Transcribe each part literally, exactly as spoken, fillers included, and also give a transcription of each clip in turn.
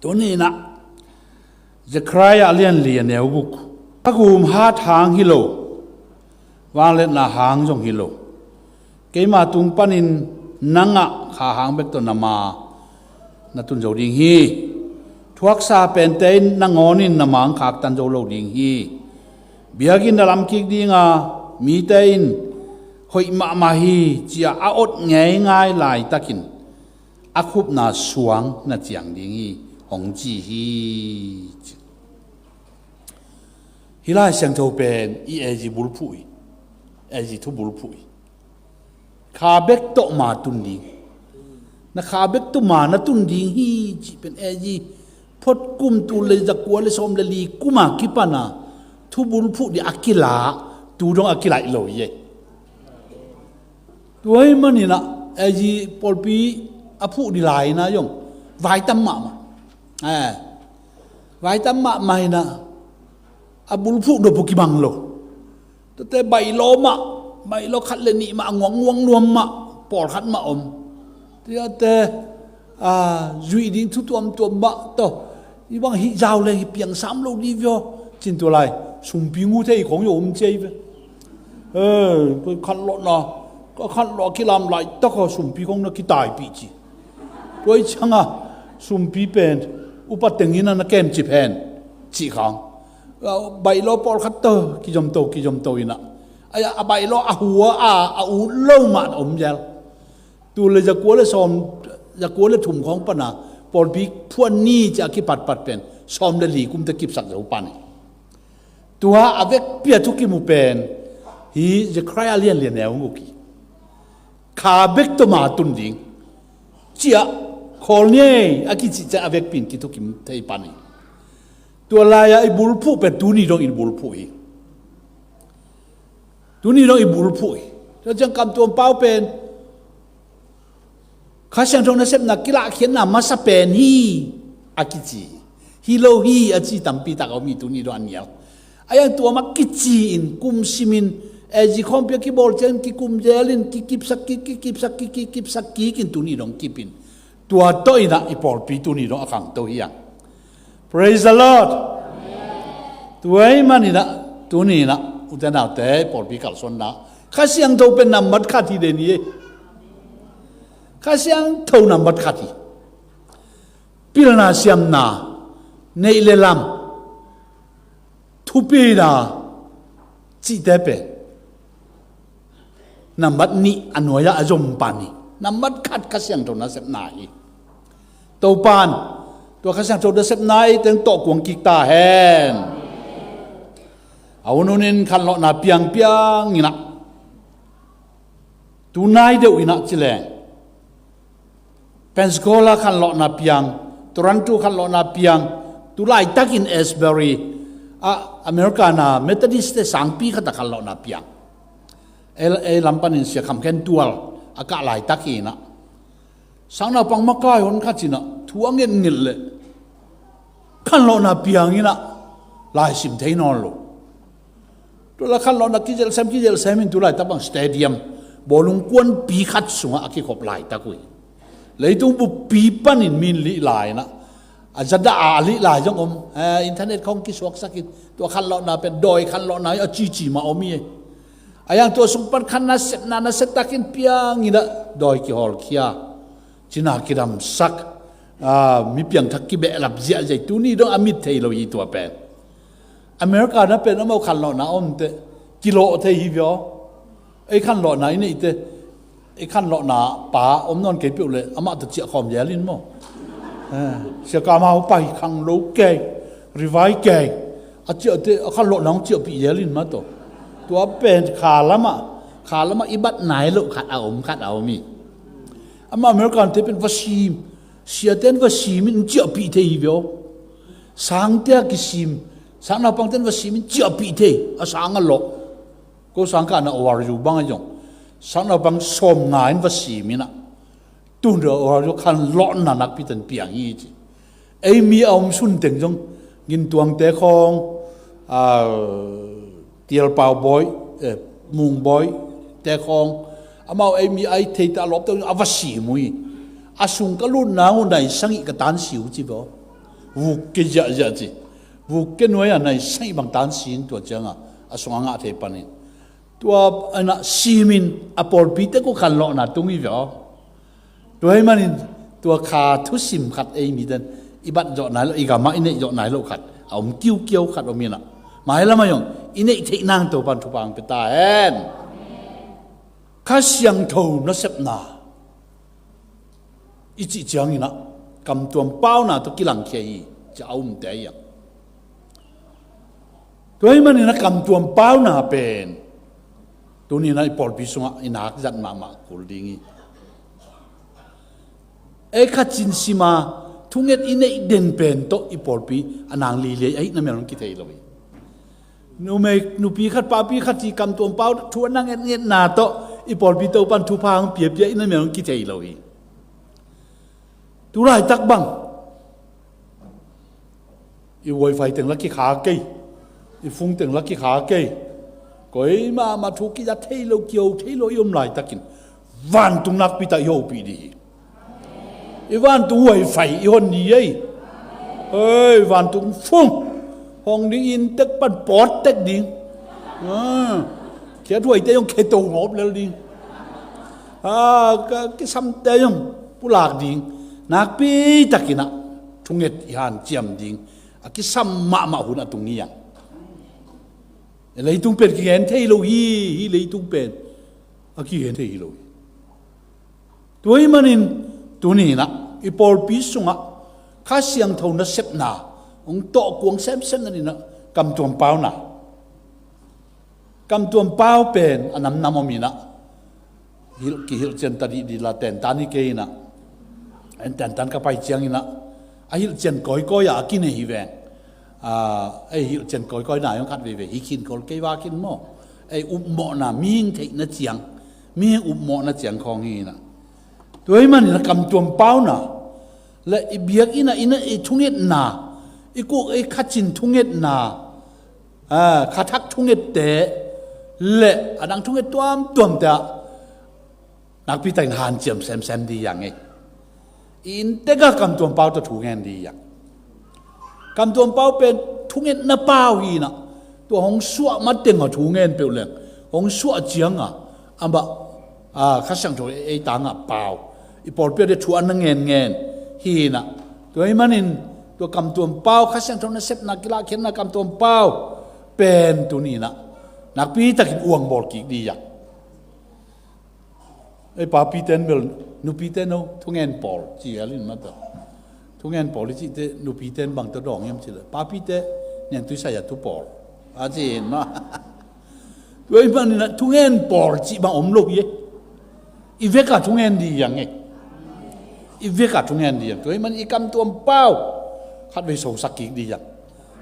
Tuni-in ah Zechariah a lian li a neu guk. Ka gum hat hang hi lo, vangliatna hang zong hi lo, keima tung panin nang ah kha hang bek tawh na ma na tun zo ding hi. Thuaksa pente in nangawnin na ma hong khaktan zo lo ding hi. Biakinn na lam kik ding a, mite in hoih mahmah hi ci-a a ot ngeingai laitakin a khupna suang na ciang ding hi, hong ci hi. Hih Lai Siangtho pen i AG bulphuh hi, AG thu bulphuh hi. Kha bek tawh ma tun ding, na kha bek tawh ma na tun ding hi cih pen AG phot kum tul le zakua le sawm le li kum a kipan a thu bulphuh ding a kila, tu dong a kilaih lo hi. Tua ahih manin ah AG pawlpi a phuh ding lai-in ah zong vai tam mahmah. Eh, vai tam mahmah in ah a bulphuh nop uh kibang lo. Tuate baih law mah, baih law khat le nih mah a nguang nguang nuam mah pawlkhat mah om. Tuate, a, zuih ding thu tuamtuam mah tawh, i bang hih zau le hih piang sam lo ding vio cin tua lai sumpi ngu thei khong zong om cia hi ve. Eh, khanlawhna, khanlawh a kilam laitak a sumpi khong na kitaipih ci. Tua i ciang a sumpi pen upa teng in ah na kemcip hen cih khang. A, baih law pawlkhat tawh kizomto kizomto in ah, a, a baih law a hua a, a ut lo mah na om zel. Tul le zakua le sawm, zakua le thum khawng pan a pawlpi phuan ni ci-a kipatpat pen sawm le li kum teh kipsak zo pan hi. Tua a vekpi a thukim uh pen hih Zechariah lian li a neu guk hi. Kha bek tawh ma tun ding ci-a khawl ni ei a kicih ciang a vekpi in kithukim thei pan hi. Tua lai-ah i bulphuh pen tuni dong i bulphuh hi. Tuni dong i bulphuh hi. Tua ciang Kam Tuam Pau pen Kha Siangtho nasepna kilahkhiatna masa pen hi a kici hi. Hi lo hi a ci tampi tak a om hi, tuni dong a nial. A yang tua mah kici in kum simin, eh, zi khawmpi a kibawl ciangin kikum zel in kikipsak kik, kikipsak kik, kikipsak kik in tuni dong kip in. Tua tawh in ah i pawlpi tuni dong a khangto hi hang. Praise the Lord. Tua ahih manin ah tuni in ah ute naute, pawlpi kalsuanna, Kha Siangtho pen nambat khat hi den hi. Kha Siangtho nambat khat hi. Pilna siamna, neih le lam, thupina cihte pen nambat nih a nuai-ah a zom pan hi. Nambat khat Kha Siangtho nasepna hi. Topan tua Kha Siangtho nasepna ei teng tawh kuang kik ta hen. A hun hunin khanlawhna piangpiang in ah, tu nai deuh in ah ci leng Pensacola khanlawhna piang, Toronto khanlawhna piang, tu laitakin Asbury, a, America na Methodist te sangpi khat a khanlawhna piang. Ei, ei lam panin Sia Kham Khen Tual a kah laitak hi in ah, sangnaupang makai hon khat in ah thu a ngetnget leh khanlawhna piang in ah laisim thei nawn lo. Tua la khanlawhna kizelhsem, kizelhsem in tu laitak bang stadium, bawlung kuanpi khat sungah a kikhop laitak uh hi. Leitung buppi panin mi in lih lai in ah, a zadah a lih lai zong om. Eh, internet khawng kisuaksak in tua khanlawhna pen dawi khanlawhna hi a cici mah om hi. A yang tua sung pan khan nasepna nasia takin piang in ah dawi kihawlkhia, cina kidamsak, a, mi piangthak kibehlap ziahziah, tuni dong a mit thei lo hi tua pen. America na pen amau khanlawhna om teh kilawh thei hi vio. Ei khanlawhna i neih teh, ei khanlawhna pa om nawn kei peuh leh amah tawh ciah khawm zel in maw. Eh, Sia Kam Hau pai khang lo kei, rivai kei, a ciah teh a khanlawhna hong ciahpih zel in mah tawh. Tua pen kha lamah, kha lamah i bat nai loh khat a om, khat a om hi. Amah America te pen va sim, siate in va sim in ciahpih thei hi vio. Sangte a kisim, sangnaupangte in va sim in ciahpih thei, a sang a lawh. Ko sangkahna O R U bang a zong sangnaupang sawmnga in va sim in ah, tun deuh O R U khanlawhna nakpi ten piang hi ci. Ei mi a om sun teng zong, Gintuangte khawng, a, Tialpau Bawi, eh, Mung Bawi te khawng, amau ei mi a i theita a lawpte a va sim uh hi. A sung ka lut nang uh nai sagih ka tan si uh ci vua. Vuk ke ziahziah ci. Vuk ke nuai-ah nai saih bang tan sin tua ciangah a sungah ngah thei panin tua a na simin a pawlpi tek uh khanlawhna tung hi ve aw. Tua ahih manin tua kha thusim khat ei miten i bat zawh nai loh, i gamah i neih zawh nai loh khat a om kiukiau khat om inah, mailamah zong i neih theih nang Topan thupha hong pia ta hen. Kha Siangtho nasepna i cih cianginah kamtuam pauna tawh kilangkhia hi ci a umte hi a. Tua ahih maninah kamtuam pauna pen tuninah i pawlpi sungah i nak zat mahmah kul ding hi. Ei khat cin sima thunget i neih den pen tawh i pawlpi a nang liliai ahih na mel hong kithei lo hi. Numei nupi khat papi khat ci kamtuam pau thu a na ngetngetna tawh i pawlpi Topan thupha hong piapia ahih na mel hong kithei lo hi. Tulaitak bang i wifi teng la kikha kei, i phone teng la kikha kei, koi mahmah thu kiza thei lo, kio thei lo i om laitakin vantung nakpi tak i hopih dih hi. I vantung wifi i hon ni ei. Ei, vantung phone hong ding, inn tek pan pawt tek ding. Ah, khiathuaite zong kheto ngawp lel ding. Ah, ka kisamte zong pulak ding. Nakpi takinah thunget i hanciam ding a kisam mahmah hun a tung hi a. Leitung pen kigen thei lo hi, hi leitung pen a kigen thei hi lo hi. Tua ahih manin tuninah i pawlpi sungah Kha Siangtho nasepna hong tawh kuang semsem na ninah kamtuam pauna. Kamtuam pau pen a namnam om inah hilh, kihilhcian ta dihdih la tentan hi kei inah, en tentan ka pai cianginah a hilhcian kawikawi ah a kinei hi veng. Ah, ei hilhcian kawikawi na zong khat veivei hi khin khol kei va khin maw. Ei upmawhna mihing theihna ciang, mihing upmawhna ciang khawng hi inah. Tua ahih maninah kamtuam pauna le i biakinn ah inah i thungetna, i kuk ei khacin thungetna, ah, khathak thungette le a dang thunget tuamtuamte ah nakpi takin hanciam semsem dih hi a ngei. I inntek ah kamtuam pau tawh thu ngen dih hi a. Kamtuam pau pen thungetna pau hi inah, tua hong suah mateng a thu ngen peuh leng hong suah cianga amah, ah, Kha Siangtho ei tangah pau, i pawlpi ah thu a na ngenngen hi inah. Tua ahih manin tua kamtuam pau, Kha Siangtho nasepna kilahkhiatna kamtuam pau pen tuninah nakpi takin uangbawl kik dih hi a. Ei papite in bel nupite no thungen pawl ci hial in mata. Thungen pawl i cihte nupite in bang tawh dawng hiam cih le papite niangtui saya tu pawl a ci in mah. Tua ahih maninah thungen pawl cih bang om lo hi. I vekah thungen dih hi a ngei. I vekah thungen dih hi a. Tua ahih manin i kamtuam pau khatvei sosak kik dih hi a.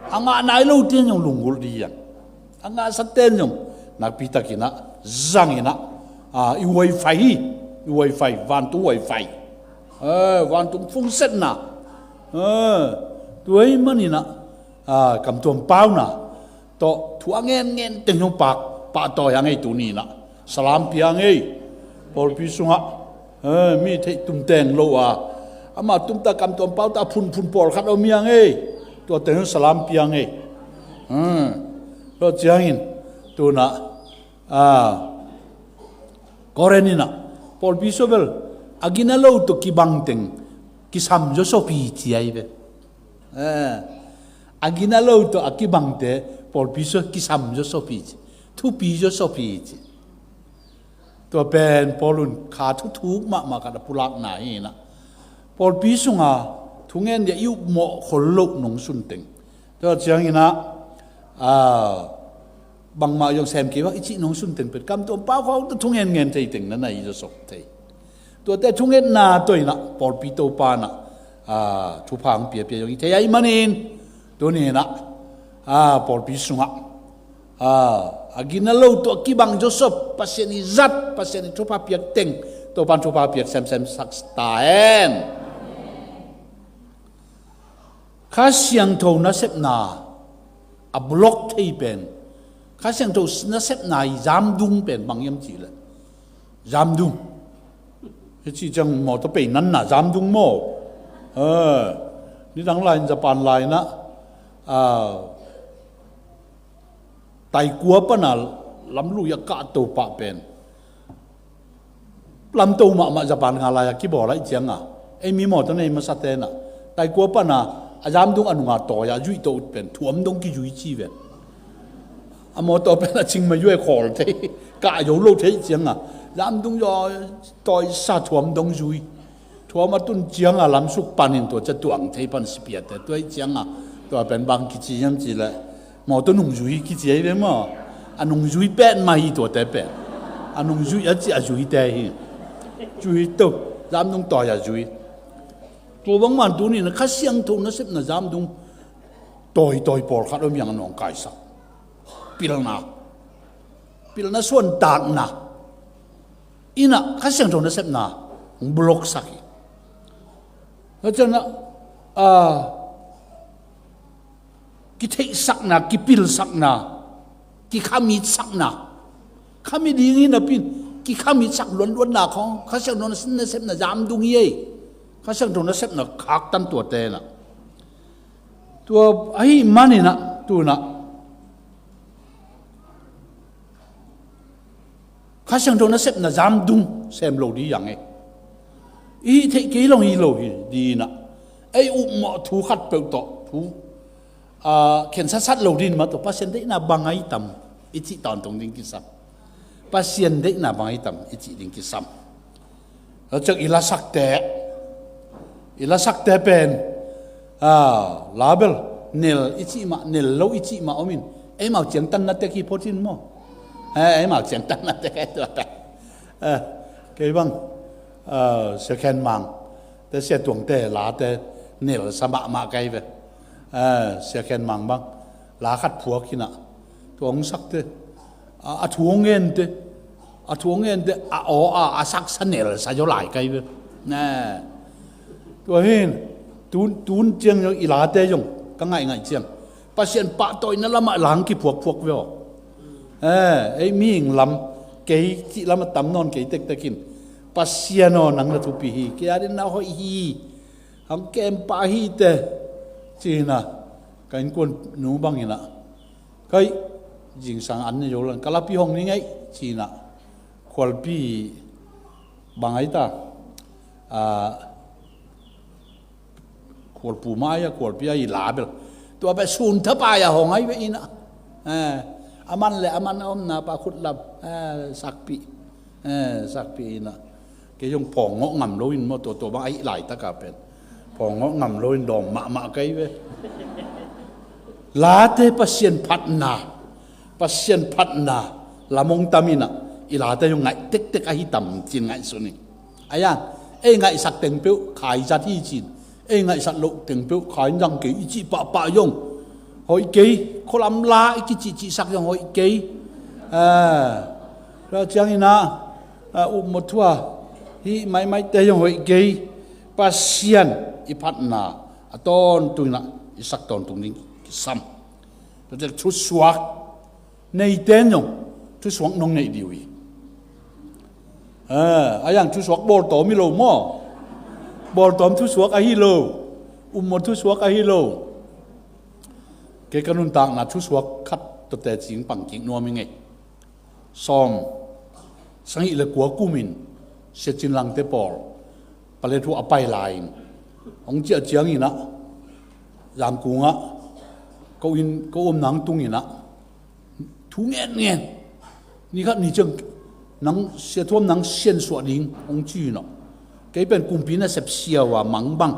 A ngah nai lote in zong lunggulh dih hi a. A ngahsate in zong nakpi takinah zanginah, ah, i wifi hi. I wifi, vantung wifi, eh, vantung phungsetna, eh, tua ahih maninah, ah, kamtuam pauna tawh thu a ngenngen teng hong pak pahtawi a ngei tuninah salam pia ngei. Pawlpi sungah, eh, mi theih tumteng lo a, amah tumta kamtuam pauta a phunphun pawlkhat om hi a ngei. Tua teng hong salam pia ngei. Hmm. Tua ciangin tunah, ah, Korin inah pawlpi sua bel a gina lo tawh kibang teng kisam zawsop hi ci ahi ve. Eh, a gina lo tawh a kibangte pawlpi sua kisam zawsop hi ci, thupi zawsop hi ci. Tua pen Paul un kha thuthuk mahmah khat a pulakna hi inah pawlpi sunga thungen dia i upmawh khol loh nong sunteng. Tua cianginah, ah, bangmah zong sem kei bang i cih nong sunteng pen kamtuam pau khawng tawh thungen ngen thei teng na na i zawsop thei. Tuate thungetna tawh inah pawlpi Topa inah, ah, thupha hong piapia zong i thei ahih manin tuninah, ah, pawlpi sungah, ah, a gina lo tawh a kibang zawsop Pasian i zat, Pasian i thupha piak teng Topan thupha piak semsem sak ta hen. Kha Siangtho nasepna a block thei pen, Kha Siangtho nasepna i zamdung pen bang hiam cih le zamdung. Hi cih ciang mawtaw pei nanna zamdung maw? Eh, Nidang lai-in Japan lai-in ah, ah, taikua pana lamlui a kahto pah pen lamto mahmah Japan nga lai-a kibawl ahih cianga, ei mi mawtaw nei masate nah, taikua pana a zamdung a nunga tawi-a zuihto ut pen thuam dong kizui ci ven. A mawtaw pen a cingmai zuai khawl thei, kah zo lo thei cianga, zamdung zaw tawisa thuam dong zui. Thuam a tun cianga lamsuk panin tua cia tuang thei pan sipiate. Tua ih cianga tua pen bang kici hiam cileh, mawtaw nungzui kici ahi ve maw? A nungzui pen mah hi tuate pen. A nungzui a ci a zuite hi. Zui to, zamdung tawi-a zui. Tua bangman tunin Kha Siangtho nasepna zamdung tawitawi pawlkhat om hiang a nawngkaisak. Pilna, pilna suantakna inah Kha Siangtho nasepna hong buloksak hi. Tua cianah, ah, kitheihsakna, kipilsakna, kikhamitsakna, khamit ding hi napi-in kikhamitsak luanluanna khawng Kha Siangtho nasepna zamdung hi ei. Kha Siangtho nasepna khaktan tuate nah. Tua ahih maninah tunah Kha Siangtho nasepna zamdung sem lo dih hiang ei. I hih theih kei lo hi lo hi dinah, ei upmawh thu khatpeuh tawh thu, ah, khensasat lo dih mah tawh Pasian deihna bang ahi tam i cih tawntung ding kisam. Pasian deihna bang ahi tam i cih ding kisam. Tua ciang i lasakte, i lasakte pen, ah, label nel i cih mah, nel lo i cih mah omin, eimau ciangtanna tek hi photin maw? Eh, eimau ciangtanna tek hi tua pen. Eh, kei bang, ah, Sia Khen Mang te, Sia Tuang te late nelsa mahmah kei ve. Eh, Sia Khen Mang bang la khat phuak hinah, tua hong sakte, a, a thu hong gente, a thu hong gente, a aw a, a saksa nelsa zaw lai kei ve. Tua hin tun, tun ciang zong i late zong ka ngaihngaih ciang Pasian pahtawina lamah la hong kiphuakphuak ve aw. Eh, ei mihing lam, kei cih lamah tam nawn kei tektek in, Pasian aw, nang na thupi hi, kei adingin na hoih hi, hong kempah hi teh, ci-inah ka innkuan nu bang inah, kai, zingsang an nei zo lo-in ka lapi hong ni ngei, ci-inah khualpi bang ahi ta, ah, khualpu mah ahi a, khualpi ahi la bel, tua bel sun thapai-a hong ahi ve inah. Eh, a man le a man a omna pa khut lam, eh, sakpih, eh, sakpih inah. Kei zong phawng ngawh ngam lo-in maw, tua, tua bang ahi laitaka pen phawng ngawh ngam lo-in dawm mahmah kei ve. Late Pasian phatna, Pasian phatna lam hong tam inah, i late zong ngaih tektek ahi tam ci-in ngaihsun hi. Ahi zongin ei ngaihsak teng peuh khaizat hi ci-in, ei ngaihsak loh teng peuh khaizang kei i cih pahpah zong hoih kei, khualam la i kicihcihsak zong hoih kei. Ah, tua ciang inah, ah, upmawh thu-a hih maimaite zong hoih kei. Pasian i phatna a tawntung inah i sak tawntung ding kisam. Tua ciang thusuak neite in zong thusuak nong neih dih uh hi. Ah, ahi zongin thusuak bawltawm hi lo maw? Bawltawm thusuak ahi lo, upmawh thusuak ahi lo. Kei ka nuntakna thusuak khat tawh teci pang kik nuam hi ing ei. Sawm sagih le kua kumin Sia Cin Langte pawl Paletwa a pai lai-in, hong ciah ciang inah, Zangkung ah ko inn, ko omna hong tung inah, thu ngenngen. Ni khat ni ciang, nang Sia Thuam nang siansuah ding hong ci inah. Kei pen kumpi nasep siau a mangbang.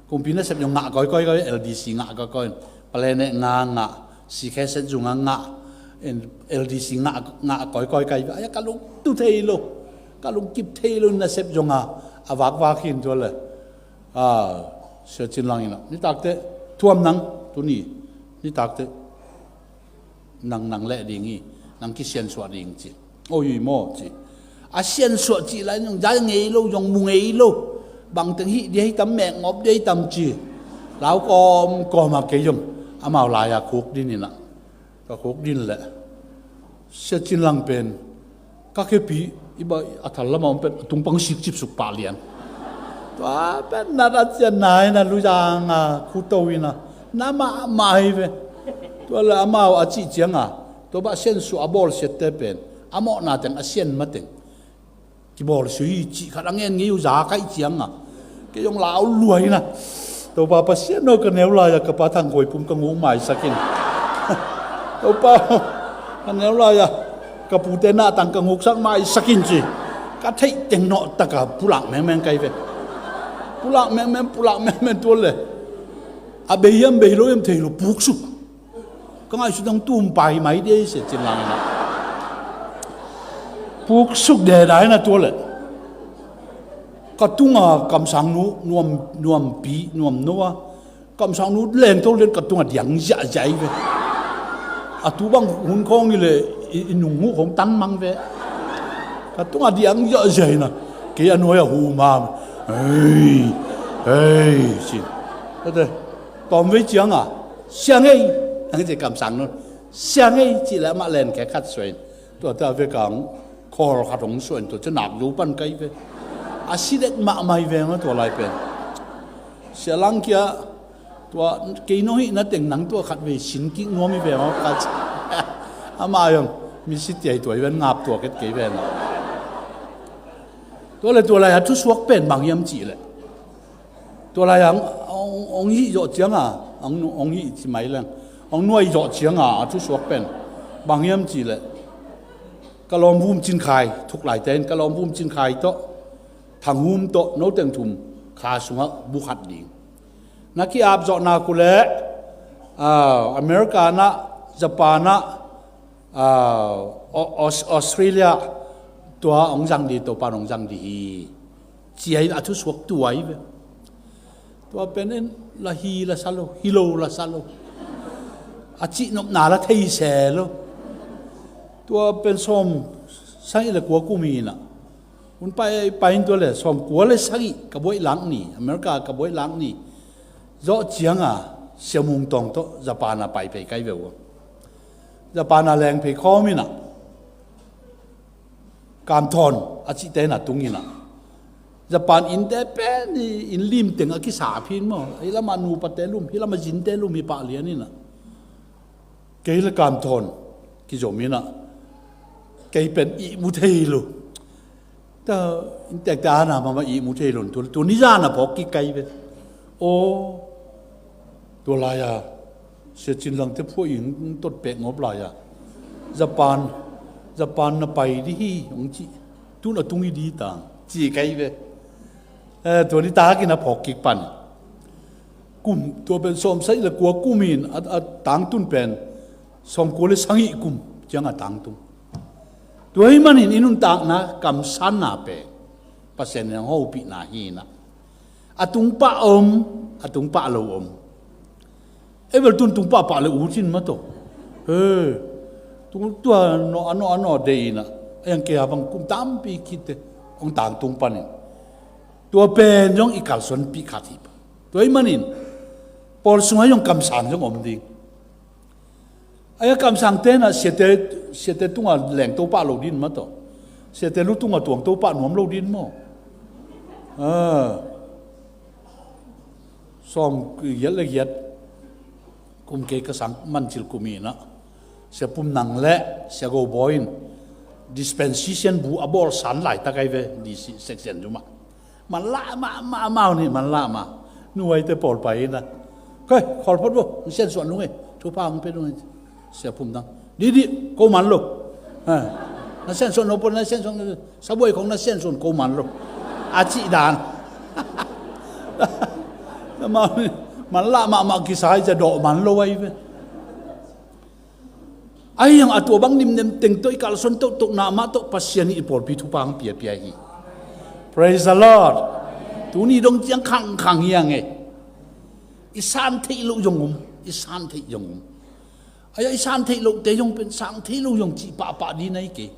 Kumpi nasep zong ngah kawikawi kawikawi, L D C ngah kawikawi. Planet ngah ngah, C K Z zong ngah ngah, L D C ngah ngah kawikawi kawikawi. Ahi a ka lungtu thei lo, ka lungkip thei lo nasep zong a, a vakvak hi in tua le. Ah, Sia Cin Lang inah, nitakte, Thuam nang, tuni, nitakte nang, nang leh ding hi, nang kisiansuah ding ci. Oi, ui maw ci. A siansuah cih lai zong za ngei lo, zong mu ngei lo. Bangteng hih dia hi tam, mekngop dia hi tam ci. Lau kawmkawm a kei zong amau lai-a khuk din inah, ka khuk din leh Sia Cin Lang pen ka khepi, i ba a thal lamah om pen a tungpang sikcip suk pah lian. Tua pen nat a cian nai na luzang a khuto ina na mahmah hi ve. Tua le amau a cih cianga tua bah siansuah a bawlsiatte pen a mawhna teng a sian mateng kibawlsia hi cih khat a ngen ngei uh za kaih cianga kei zong lau luai na. Topa Pasian aw, ka neu lai-a ka pa Thang Khawi Pum ka nguk maisak in. Topa aw, ka neu lai-a ka pute nahtang ka nguksak maisak in ci. Ka theih teng nawh taka pulak mengmeng kai ve. Pulak mengmeng, pulak mengmeng tua le a bei hiam bei lo hiam thei lo puksuk. Ka ngaihsut dang tum pai mai dia i sia cin lang ina puksuk deda ina tua le ka tunga kamsang nu nuam nuampi nuam noa kamsang nu lengto len ka tunga diang ziahziah i ve. A tu bang hun khawng i le i nung hu khawng tan mang ve. Ka tunga diang ziahziah ina kei a nuai a hu ma hei hei sin. Tawm vei cianga siang ei ang ci kamsang nun siang ei ci le amah len khe khat suai in tua ta ve kang khawl khat hong suai in tua ci nak zo pan kai ve. A si dek mahmah hi veng a tua lai pen sia lang kia tua kei no hih na teng nang tua khat vei sin kik nuam hi veng a khat. Amah yong mi si tiai tua hi ven ngap tua ket kei ven a tua le tua lai a thusuak pen bang hiam cih le tua lai ang ong hih zawh cianga ong hih ci mai leng ong nuai zawh cianga a thusuak pen bang hiam cih le ka lawm vum cin khai thuk lai ten ka lawm vum cin khai tawh thang hum tawh no teng thum kha sungah bu khat ding na ki ap zawh nak uh le America na Japan na Australia tua ong zang di Topa ong zang di hi. Ciai a thusuak tuai ve. Tua pen en la hi la sa lo hi lo la sa lo a cihnopna la thei se lo. Tua pen sawm sagih le kua kum hi na hun pai pai in tua le sawm kua le sagih ka buaih lak ni America ka buaih lak ni zawh cianga siamung tawng tawh Japan a pai phei kai ve uh. Japan a leng phei khawm hi na kamthawn a cihte na tung hi na Japan innte pen i inn lim teng a kisa phin maw hi lamah nupate lum hi lamah zinte lum hi pah lian hi na kei le kamthawn kizom hi na kei pen ihmu thei lo. Ta inntekte ana mama ihmu thei lo tu tu ni zana phawk kikai ve. Aw tua lai-a sia cin langte phuah in tot pek ngawp lai-a Japan Japan na pai di hi ong ci tun a tung i di tang ci kai ve. Tua ni takin a phawk kik pan kum tua pen sawm sagih le kua kum in a tangtun pen sawm kua le sagih kum ciang a tangtung. Tua hi manin i nuntakna kamsanna pen Pasian in hong hopihna hi na a tungpah om a tungpah lo om. Ei bel tun tungpah pah le u cin ma tawh he tua nawh a nawh a nawh dei ina a yang kei a bang kum tampi khitte hong tangtung panin tua pen zong i kalsuanpih khat hi pa. Tua hi manin pawl sungah zong kamsang zong om ding. Aia kamsang tenah siate siate tungah lengto pah lo din ma tawh siate lu tungah tuangto pah nuam lo din maw? Sawm giat le giat kum kei ka sang mancil kum inah sia pum nang le sia go bawi in dispensation bu a bawl san laitak ai ve dc section zumah. Man lah mahmah amau nih man lah mah. Nuaite pawl pai ina koi khawl phot bo na siansuah nung e thupha hong pe nung e. Sia phum dang didi ko man lo. Na siansuah no pon na siansuah sabuai khong na siansuah ko man lo. A cih dan. Amau nih man lah mahmah kisai cia dawh man lo ai ve. Ahi hang a tua bang nimnem teng tawh i kalsuan tohtohna mah tawh Pasian i pawlpi thupha hong piapia hi. Praise the Lord. Tuni dong ciang khangkhang hi hang e. I san theih loh zong um i san theih zong um. Aia i san theih lohte zong pen sang theih loh zong cih pahpah dina hi kei.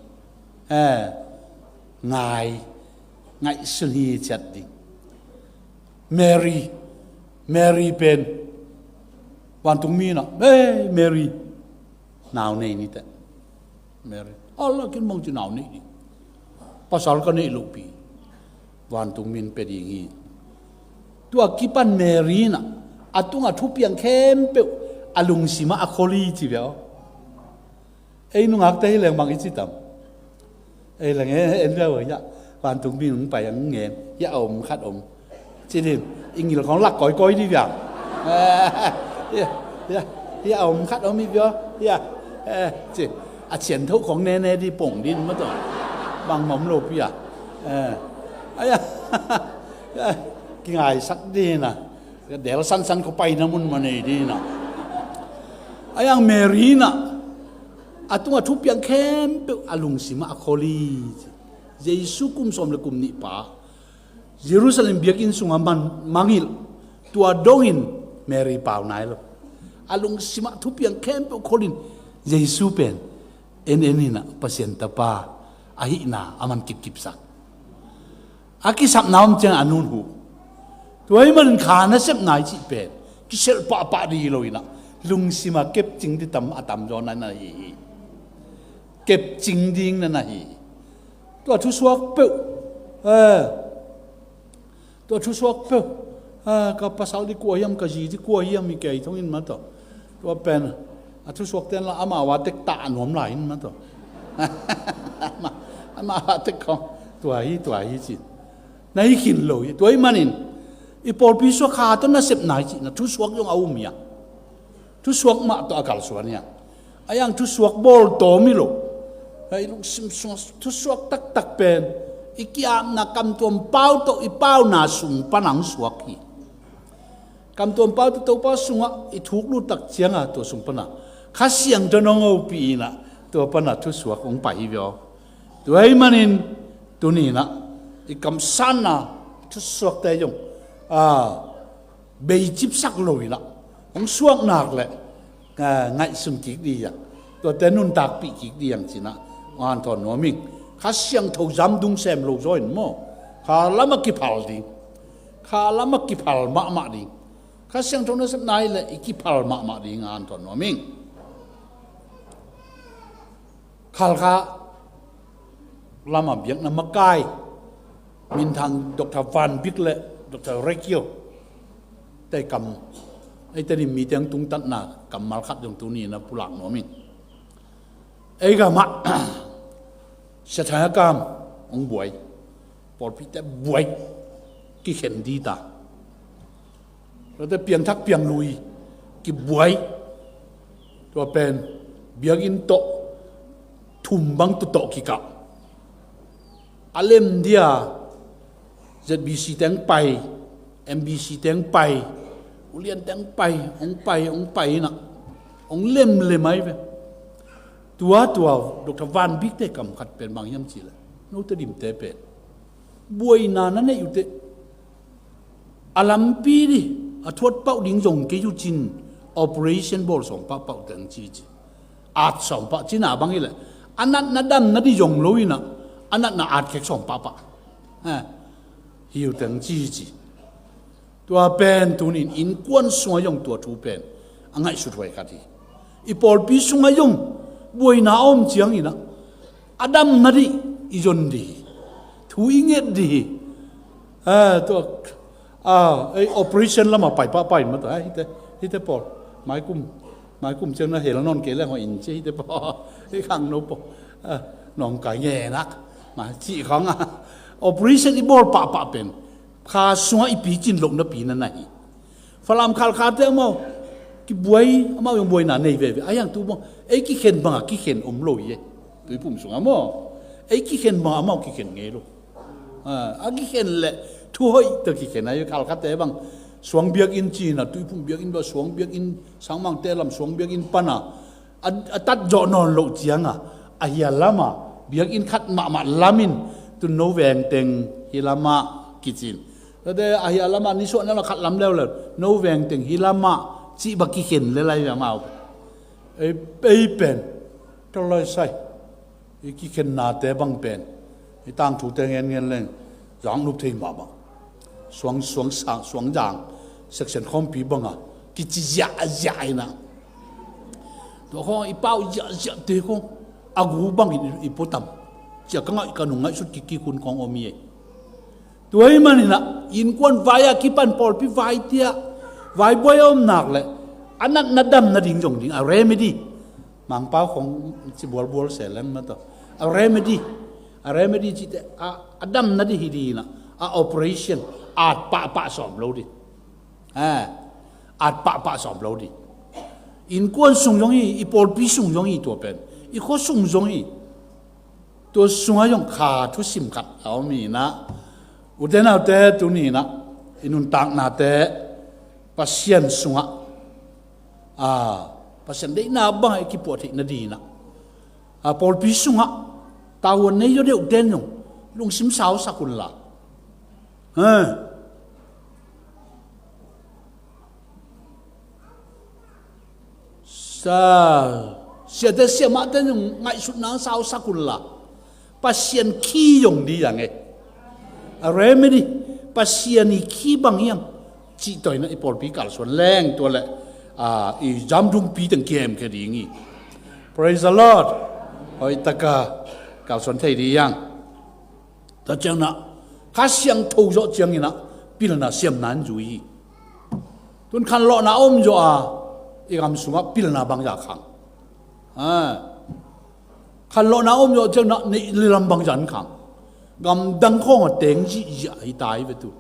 Ngai ngaihsun hi ciat ding. Mary Mary pen vantungmi inah e Mary nau nei niteh. Mary ala kin mong ci nau nei ding. Pasal ka neih lohpi vantungmi in pe ding hi. Tua kipan Mary in ah a tungah thupiang khempeuh a lungsimah a khol hi ci ve aw. Ei nungakte hi leng bang i ci tam? Ei leng en ve aw, hiah vantung mi nung pai ang ngen, hiah a om khat om. Ci dim, i ngil khong lak kawikawi di viang. Hiah, hiah, hiah a om khat om hi ve aw. Hiah, ci, a cian thoh khong nene di pong din ma tawh. Bang mawm lo pi a. Ai a, kingaisak din a. Ka del sansan ko paina mun ma nei ding a. Ai ang Mary in ah a tungah thupiang khempeuh a lungsimah a khol hi. Jesu kum sawm le kum nih pa Jerusalem biakinn sungah man mangilh, tua dongin Mary pau nai lo. A lungsimah thupiang khempeuh kholin Jesu pen en en in ah Pasian tapa ahihna a man kipkipsak. A kisapna om ciang a nun huh. Tua ahih manin kha nasep nai cih pen kiselh pahpah ding hi lo in ah lungsim a kepcing ding tam a tamzaw na na hi hi. Kepcing ding na na hi hi. Tua thusuak peuh, eh, tua thusuak peuh, eh, ka pasal ding kua hiam, ka zi ding kua hiam hi kei thongin ma tawh. Tua pen a thusuak ten la amau a tek tah a nuam lai in ma tawh. Amau a tek khong tua hi, tua hi cin. Na hi khin lo hi. Tua ahih manin i pawlpi sungah kha tawh nasep nai cihna thusuak zong a um hi a. Thusuak mah tawh a kalsuan hi a. Ai ang thusuak bawl tawm hi lo. Ai lungsim sungah thusuak taktak pen i ki-apna kamtuam pau tawh i pauna sung pan ang suak hi. Kamtuam pau tawh Topa sungah i thuk lut tak ciangah tua sung pana Kha Siangtho nong hopih in ah tua pana thusuak hong pai hi ve aw. Tua ahih manin tuni in ah i kamsanna thusuakte zong a, beicipsak lo in ah hong suak nak leh, a, ngaihsun kik ding hi a, tuate nuntakpih kik ding hi hang ci-in ah hanthawn nuam ing. Kha Siangtho zam dung sem lo zaw in maw, kha lamah kiphal ding. Kha lamah kiphal mahmah ding. Kha Siangtho nasep nai leh i kiphal mahmah ding a hanthawn nuam ing. Khalkha lamah biakna makai minthang Doctor Van Bik le Doctor Rekio te kam, eite ni mite hong tungtatna kammal khat zong tuni in ah pulak nuam ing. Ei gamah Sia Thai Akam hong buai, pawlpite buai, kikhen ding ta. Tuate piangthak pianglui kibuai. Tua pen biakinn tawh thum bang tawh kikap. A lem dia Z B C teng pai, M B C teng pai, ulian teng pai, hong pai, hong pai in ah hong lemlem ai ve. Tua, tua Doctor Van Bik te kam khat pen bang hiam cih leh, note dimte pen buaina na neih uh teh a lampi ding a thuat pauh ding zong kei uh cin, operation bawl sawm pahpah teng ci ci. At sawm pah cina bang hi leh a natna damna ding zong lo in ah a natna at khek sawm pahpah hi uh teng ci ci. Tua pen tunin innkuan sungah zong tua thu pen a ngaihsut huai khat hi. I pawlpi sungah zong buaina a om ciangin ah a damna ding i zon ding hi. Thu i nget ding hi. A, tua, a, ei operation lamah pai pahpah in ma tua, a, hite, hite pawl. Maikum, maikum ciang na hel nawn kei leng hong in ci hite pawl. Hih khangno pawl. A, nawngkai ngenak. Ma, cih khawng a. Operation i bawl pahpah pen kha sungah i picin lohna pi na na hi. Falam Khalkhate amau kibuai, amau zong buaina nei veve. A hiang tu maw, ei kikhen bangah kikhen om lo hi e. Tuiphum sungah maw, ei kikhen bangah amau kikhen ngei lo. A, a kikhen leh thu hoih tawh kikhen a hi. Khalkhate bang suang biakinn cina, Tuiphum biakinn bang suang biakinn, Sangmangte lam suang biakinn pana a, a tat zawh nawn loh cianga, a hia lama biakinn khat mahmah lamin tun no veng teng hi lama kicin. Tate a hia lama nisuahna la khat lam leuleu, no veng teng hi lama cih bang kikhen le lai amau. Ei, ei pen tawlai sai. I kikhennate bang pen i tangthute ngen ngen leng zang nup thei mahmah. Suang, suang sang, suang zang section khawmpi banga kici ziahziah hi na. Tua khawng i pau ziahziahte khawng a gu bangin i, i puatam. Cia ka ngaih ka nung ngaihsut kik kik hun khawng om hi ei. Tua ahih manin ah innkuan vai a kipan pawlpi vai tiah vai buai a om nak leh a natna dam nading zong ding a remedy. Mangpau khong ci bualbual se leng mah tawh a remedy, a remedy cihte a, a dam nading hi ding in ah, a operation at pahpah sawm lo ding. At pahpah sawm lo ding. Innkuan sung zong hi, i pawlpi sung zong hi, tua pen i khua sung zong hi. Tua sungah zong kha thusim khat a om hi in ah, ute naute, tuni in ah i nuntaknate Pasian sungah, a, Pasian deihna bangah i kipuah theih nading in ah, a, pawlpi sungah tavuan nei zaw deuhten zong lungsim sausak unla. Sa, siate siamahte zong ngaihsutna sausak unla, Pasian khi zong ding hi hang e. A remedy, Pasian i khi bang hi hang cih tawh in ah i pawlpi kalsuan leng tua leh, a, i zamdungpi teng kihem khia ding hi. Praise the Lord. Hoih taka kalsuan thei ding hi hang. Tua ciangin ah Kha Siangtho zawh ciangin ah pilna siamna in zui hi. Tun khanlawhna a om zawh a i gam sungah pilna bangzah khang. A, khanlawhna a om zawh ciangin ah neih le lam bangzah in khang. Gamdang khawng a teng zihziah hi ta hi ve tun.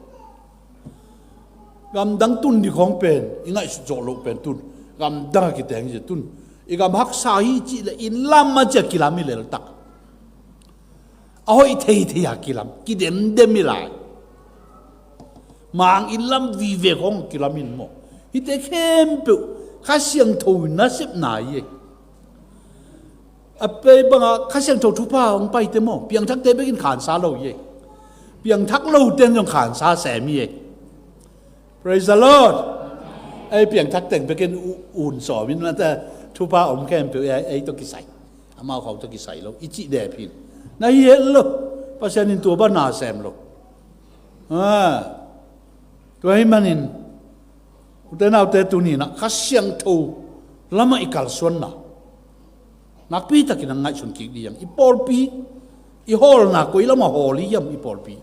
Gamdang tun ding khawng pen i ngaihsut zawh loh pen tun gamdang a kiteng zia tun. I gam haksa hi cih leh inn lam a ciah kilam hi leltak. A hoih theithei a kilam, kidemdem hi lai. Mang inn lam vive khawng kilam in maw? Hihte khempeuh Kha Siangtho nasepna hi e. A pei bangah Kha Siangtho thupha hong paite maw, piangthakte bekin khansa lo hi e. Piangthak lote in zong khansa sem hi e. Praise the Lord. Ei piangthak teng bekin u-, un sawm in mate, thupha om khempeuh ei, ei tawh kisai. Amau khawng tawh kisai lo i cih dep hi. Na hi het lo. Pasian in tua bang na sem lo. A, tua ahih manin ute naute, tuni in ah Kha Siangtho lamah i kalsuanna nakpi takin a ngaihsun kik ding hi hang. I pawlpi, i hawlna koi lamah hawl hi hiam i pawlpi?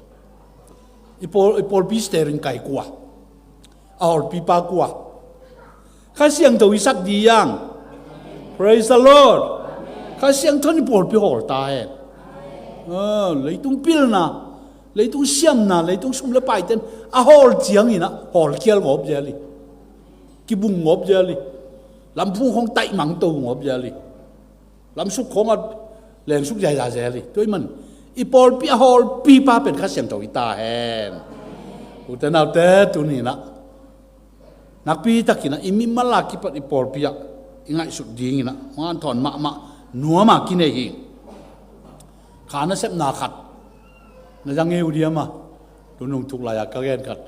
I pawl, i pawlpi steering kai kua? A hawlpipa kua? Kha Siangtho i sak ding hi hang. Praise the Lord. Kha Siangtho in i pawlpi hawl ta hen. A, leitung pilna, leitung siamna, leitung sum le paite in a hawl ciangin ah hawlkhial ngawp zel hi. Kibung ngawp zel hi. Lamphung khawng taihmang to ngawp zel hi. Lamsuk khawng a lengsuk zaizai zel hi. Tua ahih man i pawlpi a hawlpipa pen Kha Siangtho hi ta hen. Ute naute, tuni in ah nakpi takin ah i mimal a kipat i pawlpi ah i ngaihsut dingin ah hong hanthawn mahmah nuam a kinei hi. Kha nasepna khat na za ngei uh diam a, tu nung thuk lai-a ka gen khat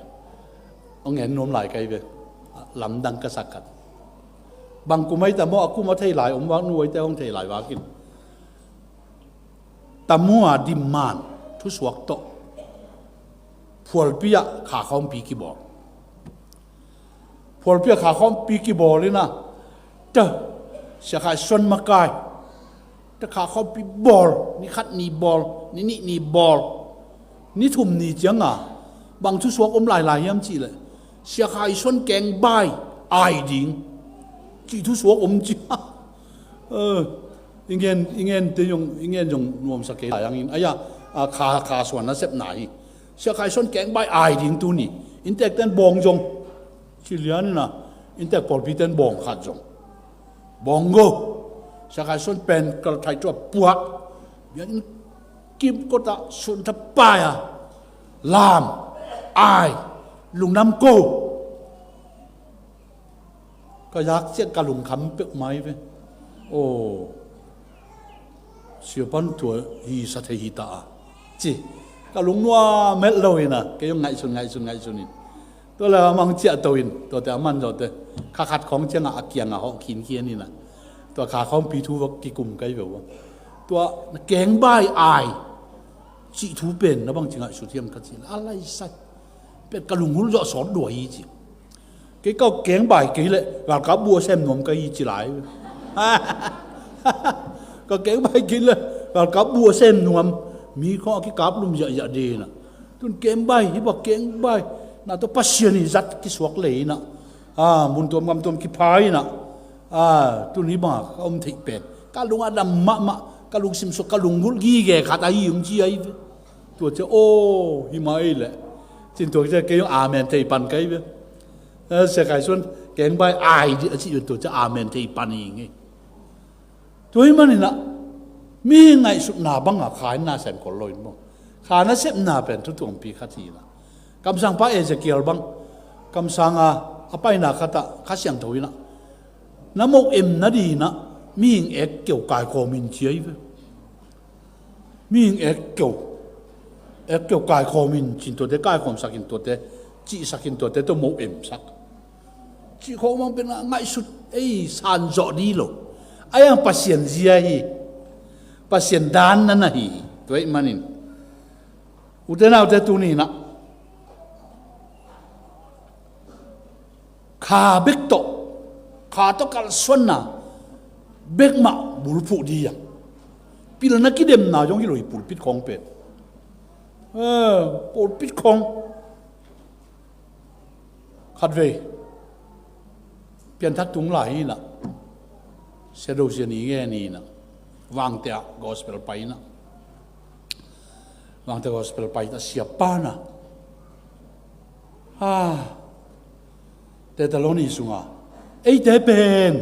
hong gen nuam lai ka hi ve. Lamdang ka sak khat. Bang kum ahi ta maw, a kum a thei lai om vak, nu ahi te hong thei lai vakin. Tamu a dimman thusuak tawh phualpi ah kha khawmpi kibawl. Phualpi ah kha khawmpi kibawl in ah, ta, Sia Khai Suan makai, ta, kha khawmpi bawl, ni khat ni bawl, ni nih ni bawl, ni thum ni ciang a, bang thusuak om lailai hiam cih leh, Sia Khai Suan kengbai ai ding cih thusuak om ci. Ingen, ingen te zong, ingen zong nuamsa kei lai hangin, aia, a, kha, kha suan nasepna hi. Sia Khai Suan kengbai ai ding tuni. Inntek ten bawng zong ci lian in ah, inntek pawlpi ten bawng khat zong. Bawng go. Sia Khai Suan pen kal thai tua puak. Biakinn kim kotah sun thapai a, lam, ai, lungdam ko. Ka zak ciah ka lungkham peuhmah hi ve. Aw, Sia Pan tua hi sa thei hi ta a, ci. Ka lungnuam het lo in ah, kei zong ngaihsun, ngaihsun, ngaihsun in. Tua le a mang ciah to in, tuate a man zawte kha khat khawng ciangah a kiangah hawh khinkhian in ah, tua kha khawmpi thu va kikum ka hi ve uh a. Tua kengbai ai cih thu pen na bang ci ngaihsut hiam ka ci le, a laisai pet ka lunghul zawh sawt lua hi ci. Kei ka kengbai kei leh galkap bu a sem nuam ka hi ci lai. Ka kengbai kei leh galkap bu a sem nuam. Mi khawng a kikap lum ziahziah ding a, Tun kengbai, hih bang kengbai. Na tawh Pasian hi zat kisuak lei inah. Ah, mun tuam gam tuam kipha inah. Ah, tun hih bangah ka om theih pen ka lung a dam mahmah, ka lungsim sung, ka lunggulh gige khat ahi ung ci ahi ve. Tua cia, aw, hih mah ei leh. Cin tua cia kei zong amen thei pan ka hi ve. Eh, Sia Khai Suan, kengbai ai dih a cih tua cia amen thei pan hi ngei. Tua hih maninah, mi ngaihsutna bangah kha in na sem kol lo in maw. Kha nasepna pen thu tuangpi khat hi inah. Kamsangpa Ezekiel bang, kamsanga a paina khatah Kha Siangtho inah, na moh em nadinah mihing ek keu kaikhawm in ci ahi ve. Mihing ek keu, ek keu kaikhawm in cin tuate, kaikhawmsak in tuate, cihsak in tuate tawh moh emsak. Cih khawng bang pen a ngaihsut ei sanzawh dih lo. A yang Pasian zia hi. Pasian dan na na hi. Tua ahih manin, ute naute, tuni inah kha bek tawh, kha tawh kalsuanna bek mah bulphuh dih a. Pilna kidemna zong hi lo hi pulpit khawng pen. Eh, pulpit khawng. Khatvei pianthak tung lai inah, Sia Do Sia Ni ngen inah, Vangte ah gospel pai inah, Vangte gospel pai inah, siapa na, ah, Tetaloni sunga, eite pen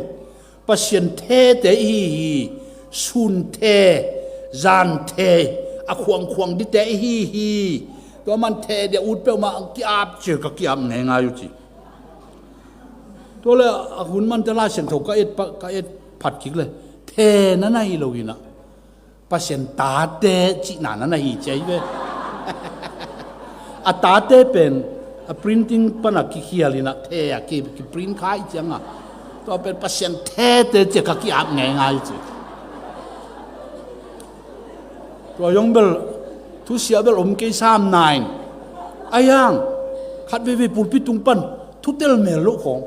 Pasian thete ihi hi, sun the, zan the, a khuangkhuang dite ihi hi. Tua man the dia ut peuhmah ang ki-ap cia ka ki-ap ngeingai uh ci. Tua le a hun mante Lai Siangtho ka et pa, ka et phat kik le, the na na hi lo inah, Pasian tate cihna na na hi cia hi ve. A tate pen a printing pana kikhial inah the a ki, kiprint kha ih cianga, tua pen Pasian thete cia ka ki-ap ngeingai ci. Tua zong bel thusia bel om kei sam nain. A yang khat veivei pulpit tung pan thutel mel loh khawng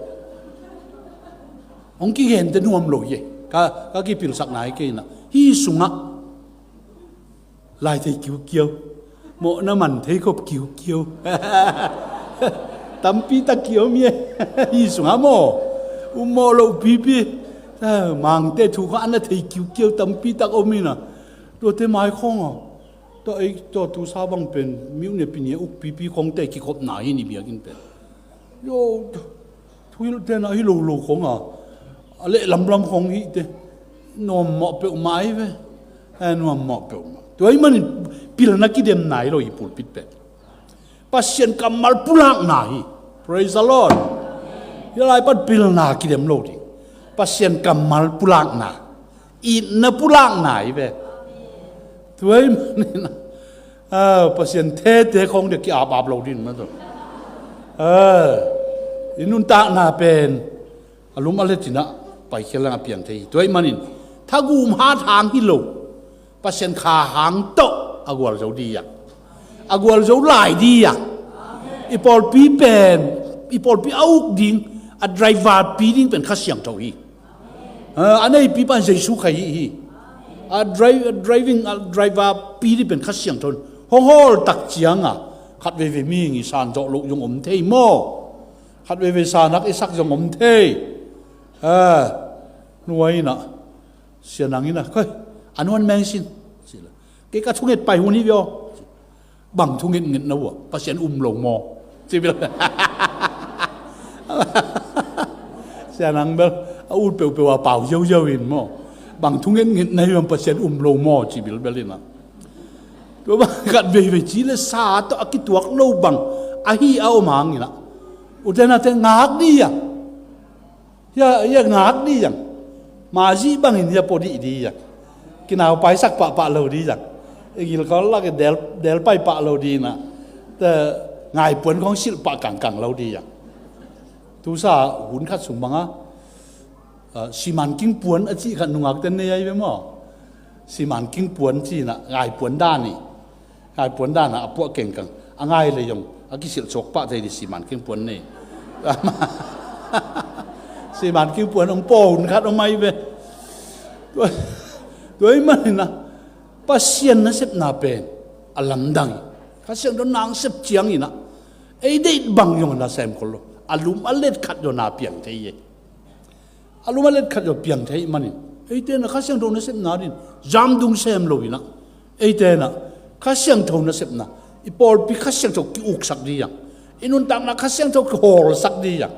hong kigente nuam lo hi. Ka, ka kipilsakna hi kei inah, hih sungah lai thei kiukiau, mawhna man thei khop kiukiau tampi tak kiom hi. Hih sungah maw, um mawh loh pipi, ah, Mangte thu kha a na thei kiukiau tampi tak om inah. Tuate mai khawng a, tua ei, tua tusa bang pen miuh ne pini a uk pipi khawngte kikhopna hi ni biakinn pen. Yo, thuhilh tena hi lo lo khawng a, a leh lamlam khawng hihte nuam mawh peuhmah ahi ve. Eh, nuam mawh peuhmah. Tua ahih manin pilna kidemna hi lo hi pulpit pen. Pasian kammal pulakna hi. Praise the Lord. Hih lai pan pilna kidem lo ding. Pasian kammal pulakna, itna pulakna hi ve. Tua ahih manin, ah, Pasian thete khawng dia ki-ap ap lo ding mah tawh. Ah, i nuntakna pen a lum a let inah paikhia leng a piang thei hi. Tua ahih manin thagum hat hang hi lo, Pasian kha hang tawh a gualzo dih a, a gualzo lai dih a. I pawlpi pen, i pawlpi a uk ding, a driver pi ding pen Kha Siangtho hi. Ah, a neipi pan Jesu Khazih hi. A dri-, driving, a driver pi ding pen Kha Siangtho in hong hawl tak cianga khat veivei mihing i san zawh loh zong om thei maw. Khat veivei sanak i sak zong om thei. Ah, nuai inah, Sia Nang inah, khoi, a nuan meng sin. Kei ka thunget pai hun hi vio. Bang thunget nget na uh a, Pasian um lo maw? Ci bel. Sia Nang bel a ut peuhpeuh a pau ziauziau in maw. Bang thunget nget na hi bang Pasian um lo maw? Ci bilbel inah. Tua bang khat veivei ci le sa tawh a kituak lo bang ahi a om hang inah, ute naute ngak dih a. Hia, hia ngak dih zang. Mazih bangin hia pua dih dih zang. Kinau paisak pahpah lo dih zang. I gilkol lak i del, del pai pah lo dih na. Te ngaipuan khong silh pah kangkang lo dih zang. Tusa hun khat sung banga, ah, siman kingpuan a cih khat nungak ten nei ai ve maw. Siman kingpuan cih na ngaipuan dan hi. Ngaipuan dan a puah kengkang a ngai lei zong a kisilh suak pah thei dih siman kingpuan nei. Siman kingpuan hong pua hun khat hong mai ve. Tua, tua ahih manin a Pasian nasepna pen a lamdang hi. Kha Siangtho na hong sep ciangin ah, ei deih bang zong na sem khol lo. A lum a let khat zong na piang thei hi. A lum a let khat zong piang thei manin, eite na Kha Siangtho nasepna ding zam dung sem lo in ah, eite na Kha Siangtho nasepna, i pawlpi Kha Siangtho ki-uksak ding hi hang. I nuntakna Kha Siangtho kihawlsak ding hi hang.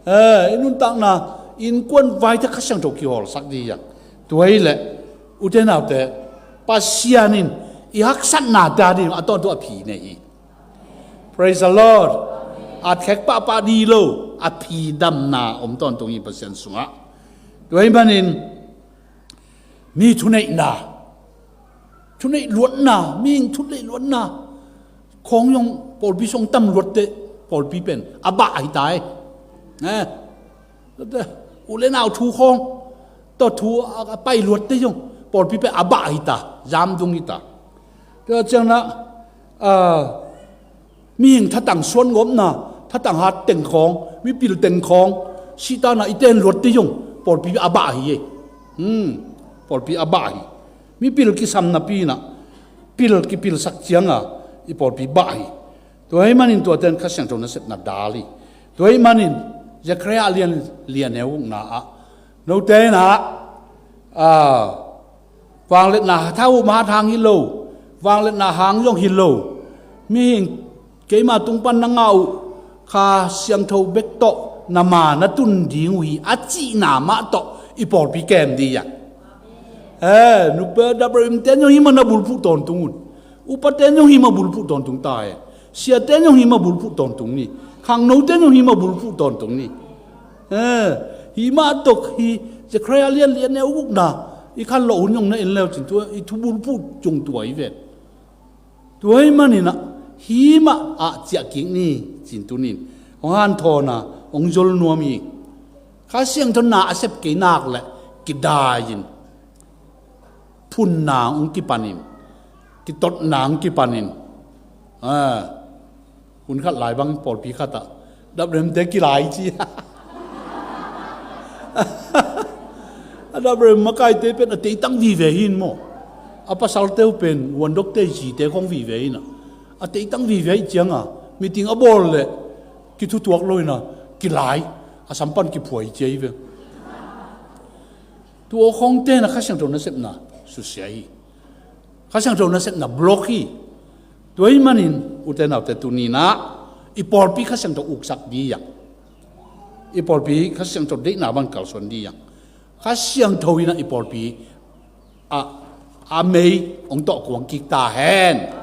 Eh, i nuntakna innkuan vaite Kha Siangtho kihawlsak ding hi hang. Tua hi leh, ute naute, Pasian in i haksatnate a ding a tawntung a phi nei hi. Praise the Lord. A khek pahpah ding lo, a phi damna om tawntung hi Pasian sungah. Tua ahih manin, mi thuneihna, thuneih luatna, mihing thuneih luatna khawng zong pawlpi sung tam luatte, pawlpi pen a bah hi ta hi. Eh, u le nau thu khawng tawh thu a, a pai luatte zong pawlpi pen a bah hi ta, zam dung hi ta. Tua ciangin ah, ah, mihing thatang suan ngawpna, thatang hat teng khawng, mipil teng khawng, sihtakna i ten luatte zong pawlpi a bah hi hi. Hmm, pawlpi a bah hi. Mipil kisam napi in ah, pil kipilsak ciangin i pawlpi bah hi. Tua ahih manin tuate in Kha Siangtho nasepna dal hi. Tua ahih manin Zechariah lian, lian neu ukna ah, note in ah, ah, vangliatna tha um hat hang hi lo, vangliatna hang zong hi lo, mihing keima tung pan na ngah uh Kha Siangtho bek tawh na ma na tun ding uh hi, a cihna mah tawh i pawlpi kem ding hi hang. Eh, nupa dap rem ten zong hih mah na bulphuh tawntung un. Upate zong hih mah bulphuh tawntung ta hen. Siate zong hih mah bulphuh tawntung ni. Khangnote zong hih mah bulphuh tawntung ni. Eh, hih mah tawh hi Zechariah lian lian neu ukna i khanlawh hun zong na en le uh cin tua, i thu bulphuh cung tua hi ven. Tua ahih manin ah, hih mah ah ciah kik ni cin tuni in hong hanthawn a, hong zol nuam hi. Kha Siangtho na a sep kei nak leh kidai in, phunna hong kipan in, kitotna hong kipan in. Ah, hun khat lai bang pawlpi khat ah dapremte kilai ci. A daprem makaite pen a teitang vive hi in maw. A pasalte uh pen huandokte zite khawng vive hi in ah, a teitang vive hi ciangin ah, meeting a bawl leh kithutuak lo in ah, kilai, a sampan kiphuai cia hi ve. Tua khawngte na Kha Siangtho nasepna susia hi. Kha Siangtho nasepna block hi. Tua ahih manin ute naute, tuni in ah i pawlpi Kha Siangtho uksak ding hi hang. I pawlpi Kha Siangtho deihna bang kalsuan ding hi hang. Kha Siangtho in ah i pawlpi a, a mei hong tawh kuang kik ta hen.